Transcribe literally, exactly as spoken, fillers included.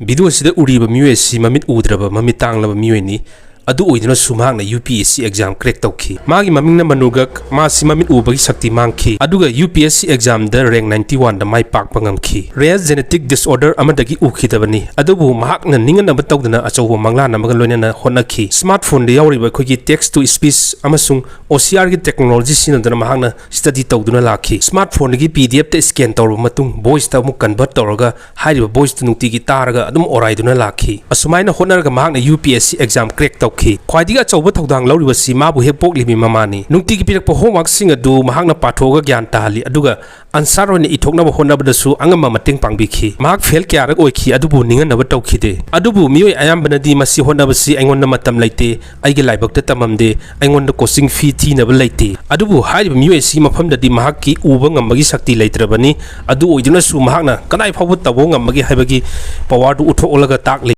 Video ꯑꯁꯤꯗ ꯎꯔꯤꯕ ꯃꯤꯑꯣꯏ ꯑꯁꯤ ꯃꯃꯤꯠ ꯎꯗ꯭ꯔꯕ, ꯃꯃꯤꯠ ꯇꯥꯡꯂꯕ ꯃꯤꯑꯣꯏꯅꯤ꯫ ꯑꯗꯨ ꯑꯣꯏꯗꯨꯅꯁꯨ ꯃꯍꯥꯛꯅ U P S C exam crack ꯇꯧꯈꯤ꯫ ꯃꯥꯒꯤ ꯃꯃꯤꯡꯅ ꯃꯅꯨꯒꯛ, ꯃꯥꯁꯤ ꯃꯃꯤꯠ ꯎꯕꯒꯤ ꯁꯛꯇꯤ ꯃꯥꯡꯈꯤ꯫ ꯑꯗꯨꯒ U P S C examꯗ rank ninety oneꯗ ꯃꯥꯏ ꯄꯥꯛꯄ ꯉꯝꯈꯤ꯫ Rare genetic disorder ꯑꯃꯗꯒꯤ ꯎꯈꯤꯗꯕꯅꯤ, ꯑꯗꯨꯕꯨ ꯃꯍꯥꯛꯅ ꯅꯤꯡꯍꯟꯅꯕ ꯇꯧꯗꯅ ꯑꯆꯧꯕ ꯃꯪꯂꯥꯟ ꯑꯃꯒ ꯂꯣꯏꯅꯅ ꯍꯣꯠꯅꯈꯤ꯫ Smartphoneꯗ ꯌꯥꯎꯔꯤꯕ ꯑꯩꯈꯣꯏꯒꯤ text to speech ꯑꯃꯁꯨꯡ OCRꯒꯤ technology ꯁꯤꯖꯤꯟꯅꯗꯨꯅ ꯃꯍꯥꯛꯅ study ꯇꯧꯗꯨꯅ ꯂꯥꯛꯈꯤ꯫ Smartphoneꯗꯒꯤ PDFꯇ scan ꯇꯧꯔꯕ ꯃꯇꯨꯡ voiceꯇ ꯑꯃꯨꯛ convert ꯇꯧꯔꯒ ꯍꯥꯏꯔꯤꯕ voiceꯇꯨ ꯅꯨꯡꯇꯤꯒꯤ ꯇꯥꯔꯒ ꯑꯗꯨꯝ ꯑꯣꯔꯥꯏꯗꯨꯅ ꯂꯥꯛꯈꯤ꯫ ꯑꯁꯨꯃꯥꯏꯅ ꯍꯣꯠꯅꯔꯒ ꯃꯍꯥꯛꯅ U P S C exam crack ꯇꯧꯈꯤ꯫ ꯈ꯭ꯋꯥꯏꯗꯒꯤ ꯑꯆꯧꯕ ꯊꯧꯗꯥꯡ ꯂꯧꯔꯤꯕꯁꯤ ꯃꯥꯕꯨ ꯍꯦꯛ ꯄꯣꯛꯂꯤꯕꯤ ꯃꯃꯥꯅꯤ꯫ ꯅꯨꯡꯇꯤꯒꯤ ꯄꯤꯔꯛꯄ homeworkꯁꯤꯡ ꯑꯗꯨ ꯃꯍꯥꯛꯅ ꯄꯥꯊꯣꯛꯑꯒ ꯒ꯭ꯌꯥꯟ ꯇꯥꯍꯜꯂꯤ, ꯑꯗꯨꯒ answer ꯑꯣꯏꯅ ꯏꯊꯣꯛꯅꯕ ꯍꯣꯠꯅꯕꯗꯁꯨ ꯑꯉꯝꯕ ꯃꯇꯦꯡ ꯄꯥꯡꯕꯤꯈꯤ꯫ ꯃꯍꯥꯛ fail ꯀꯌꯥꯔꯛ ꯑꯣꯏꯈꯤ, ꯑꯗꯨꯕꯨ ꯅꯤꯡꯍꯟꯅꯕ ꯇꯧꯈꯤꯗꯦ꯫ ꯑꯗꯨꯕꯨ ꯃꯤꯑꯣꯏ ꯑꯌꯥꯝꯕꯅꯗꯤ "ꯃꯁꯤ ꯍꯣꯠꯅꯕꯁꯤ ꯑꯩꯉꯣꯟꯗ ꯃꯇꯝ ꯂꯩꯇꯦ, ꯑꯩꯒꯤ ꯂꯥꯏꯕꯛꯇ ꯇꯝꯃꯝꯗꯦ, ꯑꯩꯉꯣꯟꯗ coaching fee ꯊꯤꯅꯕ ꯂꯩꯇꯦ"꯫ ꯑꯗꯨꯕꯨ ꯍꯥꯏꯔꯤꯕ ꯃꯤꯑꯣꯏ ꯑꯁꯤꯒꯤ ꯃꯐꯝꯗꯗꯤ ꯃꯍꯥꯛꯀꯤ ꯎꯕ ꯉꯝꯕꯒꯤ ꯁꯛꯇꯤ ꯂꯩꯇ꯭ꯔꯕꯅꯤ꯫ ꯑꯗꯨ ꯑꯣꯏꯗꯨꯅꯁꯨ ꯃꯍꯥꯛꯅ ꯀꯗꯥꯏ ꯐꯥꯎꯕ ꯇꯧꯕ ꯉꯝꯕꯒꯦ ꯍꯥꯏꯕꯒꯤ powerꯗꯨ ꯎꯠꯊꯣꯛꯂꯒ ꯇꯥꯛꯂꯤ꯫